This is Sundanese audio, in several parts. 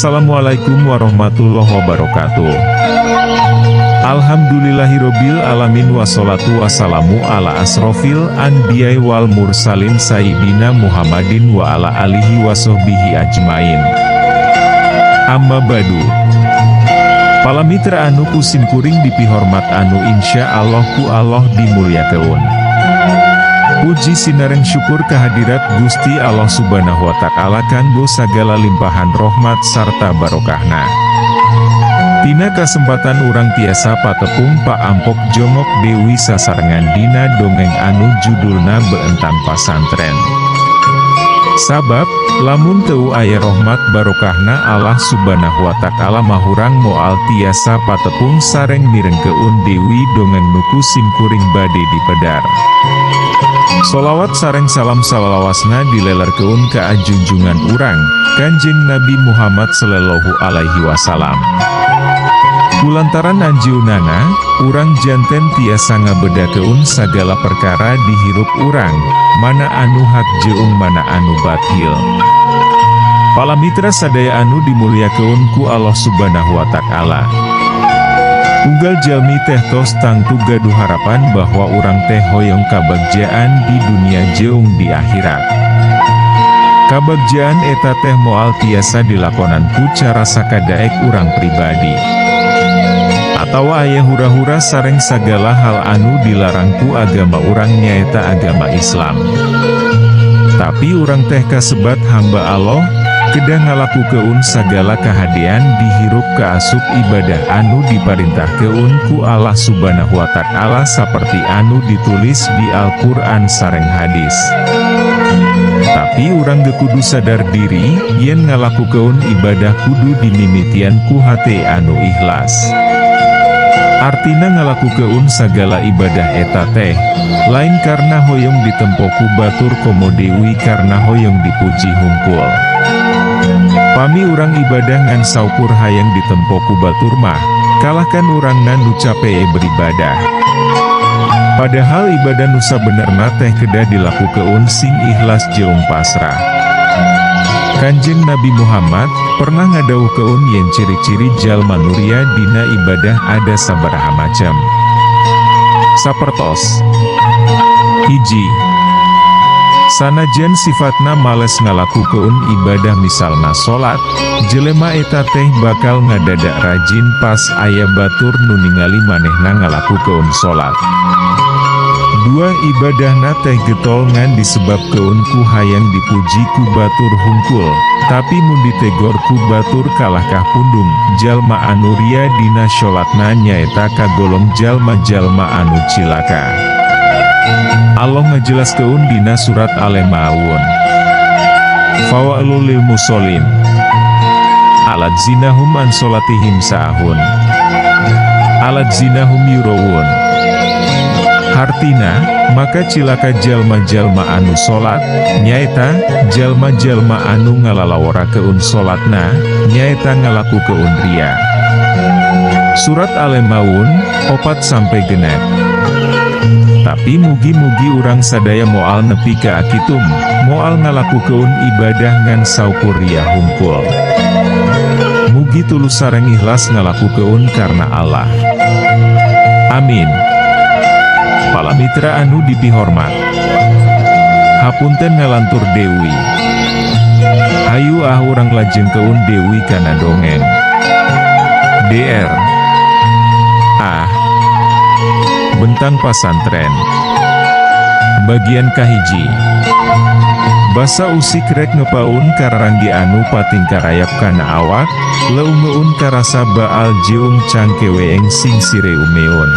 Assalamualaikum warahmatullahi wabarakatuh. Alhamdulillahirobbil alamin, wassalatu wassalamu ala asrofil anbiya'i wal mursalin sayyidina Muhammadin wa ala alihi wasahbihi ajmain. Amma ba'du. Pala mitra anu ku simkuring dipihormat, anu insya Allah ku Allah dimulyakeun. Puji sinareng syukur kehadirat Gusti Allah Subhanahu wa Ta'ala kanggo sagala limpahan rahmat sarta barokahna. Tina kasempatan urang tiasa patepung Pak Ampok Jongok Dewi sasarengan dina dongeng anu judulna Beentang Pasantren. Sabab, lamun teu aya rahmat barokahna Allah Subhanahu wa Ta'ala mah urang moal tiasa patepung sareng mirengkeun deui dongeng nu ku simkuring bade dipedar. Solawat sareng salam salalawasna dilelerkeun ka junjungan urang, Kanjeng Nabi Muhammad Sallallahu Alaihi Wasallam. Kulantaran anjeunana, urang janten tiasa ngabedakeun sagala perkara dihirup urang, mana anu hak jeung mana anu batil. Pala mitra sadaya anu dimulyakeun ku Allah Subhanahu wa Ta'ala. Unggal jalmi teh tos tangtu gaduh harapan bahwa urang teh hoyong kabagjaan di dunia jeung di akhirat. Kabagjaan eta teh moal tiasa dilakonan ku cara sakadaek urang pribadi. Atawa aya hura-hura sareng sagala hal anu dilarang ku agama urang, nyaeta agama Islam. Tapi urang teh kasebat hamba Allah, kedah ngalakukeun sagala kahadean dihirup kaasup ibadah anu diparintahkeun ku Allah Subhanahu wa Ta'ala saperti anu ditulis di Al-Qur'an sareng hadis. Tapi urang ge kudu sadar diri, yen ngalakukeun ibadah kudu dimimitian ku hate anu ikhlas. Artina ngalakukeun sagala ibadah eta teh, lain karena hoyong ditempo ku batur komo deui karena hoyong dipuji hungkul. Pami urang ibadah ngan saukur hayang ditempo ku batur mah, kalahkan urangna nu capek beribadah. Padahal ibadah nu sabenerna teh kedah dilakukeun sing ikhlas jeung pasrah. Kanjeng Nabi Muhammad pernah ngadawuhkeun yen ciri-ciri jalma nu ria dina ibadah ada sabaraha macam. Sapertos: 1. Sanajan sifatna males ngalakukeun ibadah, misalna salat, jelema eta teh bakal ngadadak rajin pas aya batur nu ningali manehna ngalakukeun salat. 2. Ibadahna teh getol ngan disebabkeun ku hayang dipuji ku batur hungkul, tapi mun ditegor ku batur kalahkah pundung. Jalma anu ria dina salatna nyaeta kagolong jalma-jalma anu cilaka. Allah ngajelaskeun dina surat Al-Maun. Fawailul lil mushollin alladzinahum an sholatihim sahun alladzinahum yuraun. Hartina, maka cilaka jalma-jalma anu salat, nyaeta jalma-jalma anu ngalalaworakeun salatna, nyaeta ngalakukeun ria. Surat Al-Maun 4 sampai 6. Tapi mugi-mugi urang sadaya moal nepi ka kitu, moal ngalakukeun ibadah ngan saukur ria hungkul. Mugi tulus sareng ikhlas ngalakukeun karena Allah. Amin. Pala mitra anu dipihormat. Hapunten ngalantur deui. Hayu ah, urang lajengkeun deui kana dongeng. DR Ah Bentang Pasantren Bagian kahiji. Basa usik rek ngepaun kararanggi anu patingkarayap kana awak, leungeun karasa baal jeung cangkeweeng sing sireumeun.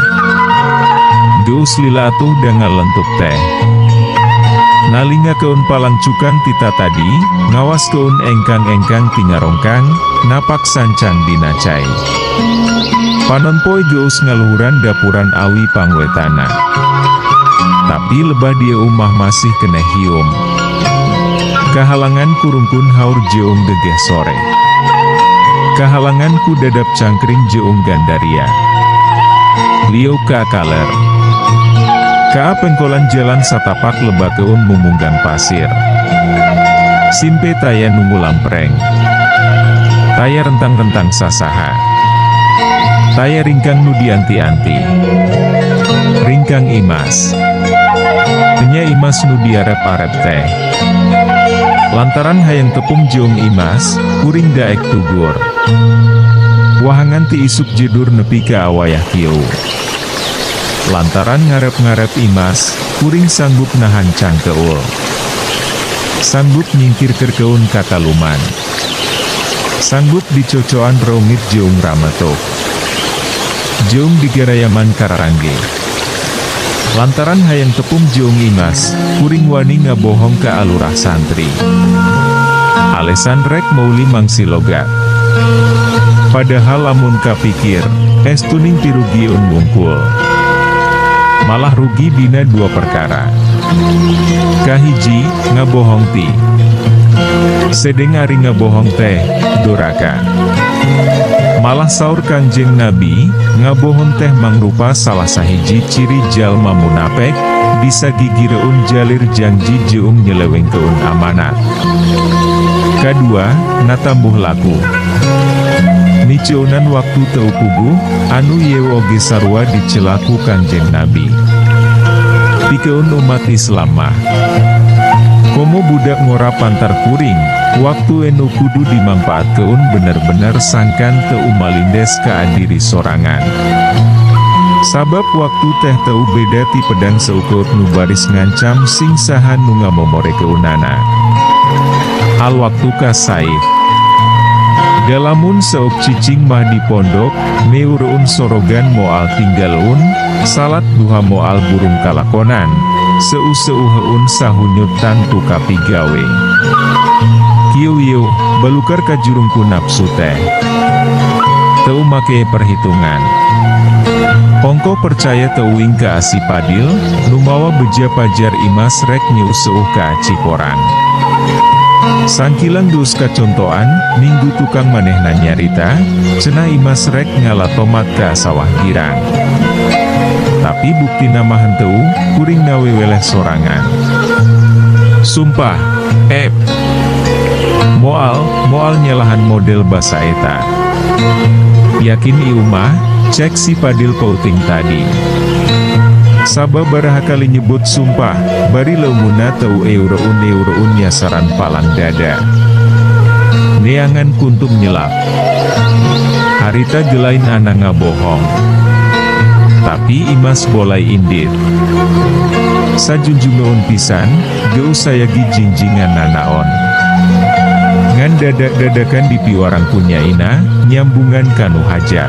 Geus lila atuh da ngalentuk teh. Nalingakeun palangcukan tita tadi, ngawaskeun engkang-engkang ti ngarongkang, napak sancang dina cai. Panon poe geus ngaluhuran dapuran awi pangwetana. Tapi lebah dieu mah masih keneh hium. Kahalangan ku rungkun haur jeung gegeh sore. Kahalangan ku dadap cangkring jeung gandaria. Liuk ka kaler. Ka pengkolan jalan satapak lebakeun mumunggang pasir. Simpe taya nunggu lampreng. Taya rentang-rentang sasaha. Taya ringkang nu dianti-anti. Ringkang Imas. Enya Imas nu diarep-arep teh. Lantaran hayang tepung jeung Imas, kuring daek tugur. Wahangan ti isuk jedur nepi ka awayah kieu. Lantaran ngarep-ngarep Imas, kuring sanggup nahan cangkeul. Sanggup nyingkirkeun kataluman. Sanggup dicocoan reungit jeung rametuk. Jeung digarayaman kararangge. Lantaran hayang tepung jeung Imas, kuring wani ngabohong ka alurah santri. Alesan rek meuli mangsi logat. Padahal lamun kapikir, estuning pirugieun wungkul. Malah rugi dina dua perkara. Kahiji, ngabohong ti. Sedeng ari ngabohong teh, doraka. Malah saur Kangjeng Nabi, ngabohong teh mangrupa salah sahiji ciri jalma munafik, bisa gigireun jalir janji jeung nyelewengkeun amanat. Kadua, natambuh laku. Miceunan waktu teu puguh, anu ieu oge sarua dicela ku Kangjeng Nabi. Pikeun umat Islam mah. Komo budak ngora pantar kuring, waktu enu kudu dimangpaatkeun bener-bener sangkan teu malindes ka diri sorangan. Sabab waktu teh teu beda ti pedang seukeut nu baris ngancam sing saha nu ngamomorekeunana. Al waktu ka saif. Da lamun seuk cicing mah di pondok, meureun sorogan moal tinggaleun, salat duha moal burung kalakonan, seu-seuheun sahunyut tantu kapigawe. Kieu ieu, balukar kajurung ku nafsu teh. Teu make perhitungan. Ongkoh percaya teuing ka si Padil, nu mawa beja pajar Imas rek nyeuseuk ka Ciporang. Sangkilang geus kacontoan, minggu tukang manehna nyarita, cenah Imas rek ngala tomat ka sawah girang. Tapi buktina mah henteu, kuring na weleh sorangan. Sumpah, moal, moal nyalahan model basa eta. Yakin ieu mah, cek si Padil peuting tadi. Sababaraha kali nyebut sumpah, bari leumunna teu eureun-eureun nyasaran palang dada. Neangan kuntum nyelap. Harita gelain ana ngabohong. Tapi Imas bolai indit. Sajunjungeun pisan, geus sayagi jinjingan nanaon. Ngan dadak-dadakan dipiwarang ku nyaina, nyambungan kanu hajat.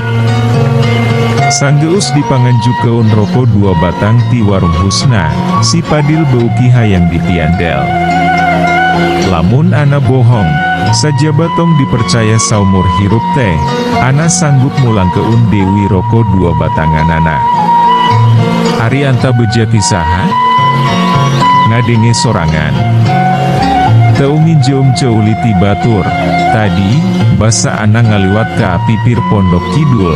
Sanggeus dipanganjukeun roko dua batang ti warung Husna, si Padil beuki hayang dipiandel. Lamun ana bohong, sajaba tong dipercaya saumur hirup teh, ana sanggup mulangkeun deui roko dua batanganana. Ari anta beja ti saha? Ngadenge sorangan. Teu nginjeum ceuli ti batur. Tadi, basa ana ngaliwat ka pipir pondok kidul,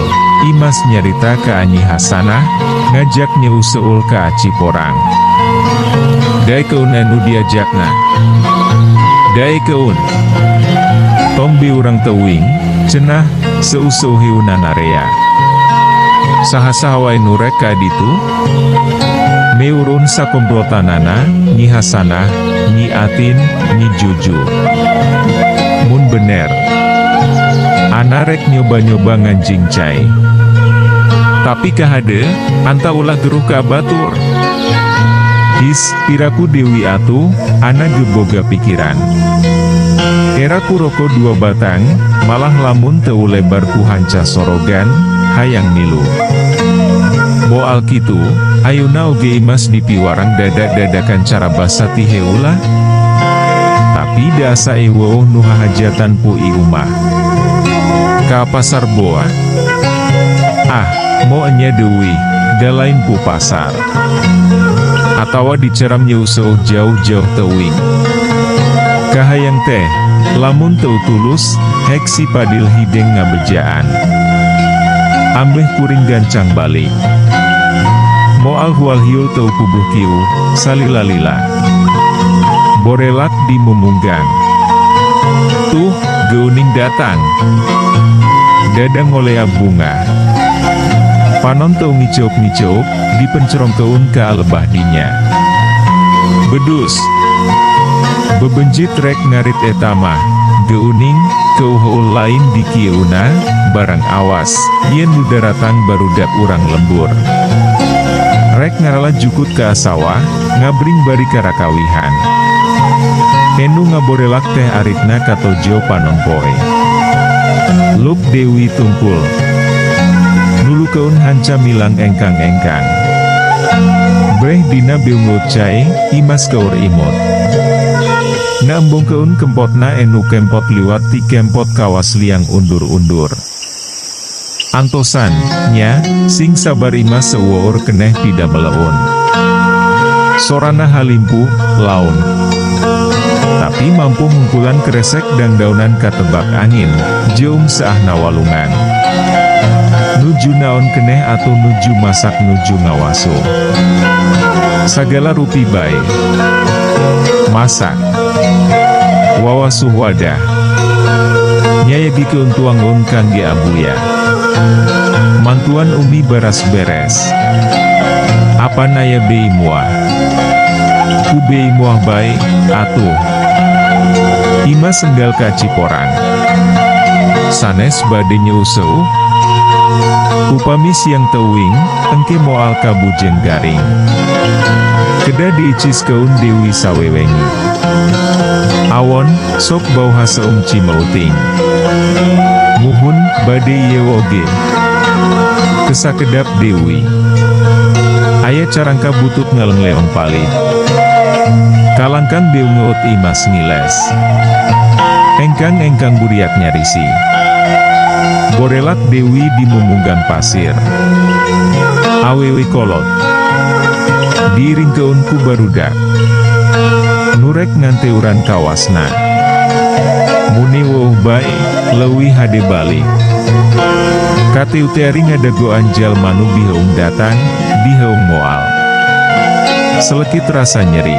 Imas nyarita ka Anyi Hasanah, ngajak nyeuseul ka Ciporang. Daekeun anu diajakna. Daekeun. Tong urang teuing, cenah, seu-seuhiuna area. Saha-saha wae nu rek ka ditu? Meureun sakomplotanana, Nyi Hasanah, Nyi Atin, Nyi Juju. Mun bener. Ana rek nyoba-nyoba nganjing cai. Tapi kahade, anta ulah geruh ka batur. His, piraku deui atuh, ana ge boga pikiran. Era ku roko dua batang, malah lamun teu lebar ku hanca sorogan, hayang milu. Moal kitu, ayeuna oge Imas dipiwarang dadak-dadakan cara basa ti heula. Tapi da asa euweuh nu hahajatan pu ieu mah. Ka pasar boa. Ah, mo enya deui, da lain pu pasar. Atawa diceram nyeuseuh jauh-jauh teuing. Kahayang teh, lamun teu tulus, hek si Padil hideng ngabejaan. Ambeh kuring gancang balik. Moal hual hiul teu puguh kieu, salila-lila. Borelak di mumunggang. Tuh, geuning datang. Dada ngolea bungah. Panon teu ngiceup-ngiceup, dipencerongkeun ka lebah dinya. Bedus. Bebenjit rek ngarit eta mah, geuning, keuheul lain dikieuna, barang awas, yen nu daratang barudak urang lembur. Rek ngarala jukut ka sawah, ngabring bari karakawihan. Enu ngaborelak teh aritna katojo panon poe. Luk Dewi tungkul. Nulukeun hanca milang engkang-engkang. Breh dina beungeut cai, Imas keur imut. Ngaembongkeun kempotna enu kempot liwat ti kempot kawas liang undur-undur. Antosan, nya, sing sabar Imas seueur keneh pidameleun. Sorana halimpu, laun. Tapi mampu ngungkulan kresek dangdaunan katebak angin, jeung seahna walungan. Nuju naon keneh atau nuju masak nuju ngawasuh. Sagala rupi bae. Masak. Wawasuh wadah. Nyayagikeun tuangeun kangge abuya. Mantuan umi baras beres. Apan aya bei muah. Ku bei muah bae, atuh. Imas enggal ka Ciporang. Sanes bade nyeuseuh. Upami siang teuing, engke moal kabujeng garing. Kedah diiciskeun Dewi sawewengi. Awon, sok bau haseum cimeuting. Muhun, bade ieu oge. Kesakedap Dewi. Aya carangka butut ngalengleong palid. Kalangkang beungeut Imas ngiles. Engkang-engkang buriak nyarisi. Borelak Dewi di mumunggang pasir. Awewe kolot. Diiringkeun ku barudak. Nurek nganteuran kawasna. Muni weuh bae, leuwih hade balik. Kateu teh ari ngadagoan jalma nu biheung datang, biheung moal. Selekit rasa nyeri.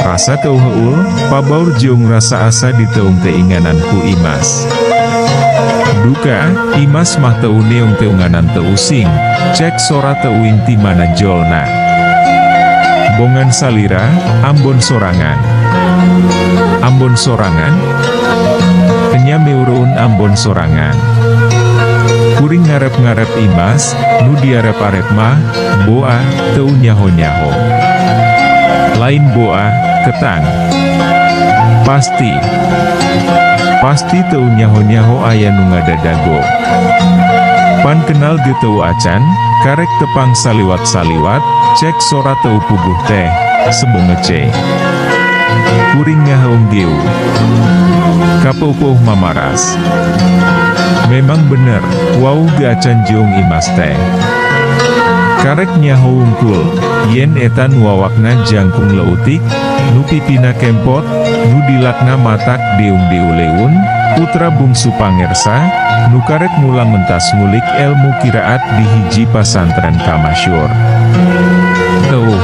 Rasa keuheul, pabaur jeung rasa asa diteung-teinganan ku Imas. Duka, Imas mah teu neung-teunganan teu using, cek sora teu uing ti mana jolna. Bongan salira, ambon sorangan. Ambon sorangan? Enya meureun ambon sorangan. Kuring ngarep-ngarep Imas, nu diarep-arep mah, boa, teu nyaho-nyaho. Lain boa, ketang. Pasti. Pasti teu nyaho-nyaho aya nu ngadadago. Pan kenal ge teu acan, karek tepang saliwat-saliwat, cek sora teu puguh teh, sembung ngece. Kuring ngaheung geu. Kapeupeung mamaras. Memang bener, wawuh ge acan jeung Imas teh. Karek nyaho wungkul, yen eta nu awakna jangkung leutik, nu pipina kempot, nu dilakna matak deung-deuleun, putra bungsu Pangersa, nu karek mulang mentas ngulik ilmu kiraat di hiji pasantren kamasyur. Tuh.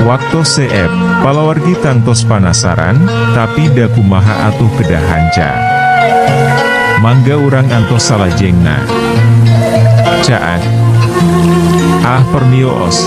Waktos seep, palawargi tangtos panasaran, tapi da kumaha atuh kedah hanca. Mangga urang antos salajengna. Caang. Ah permios.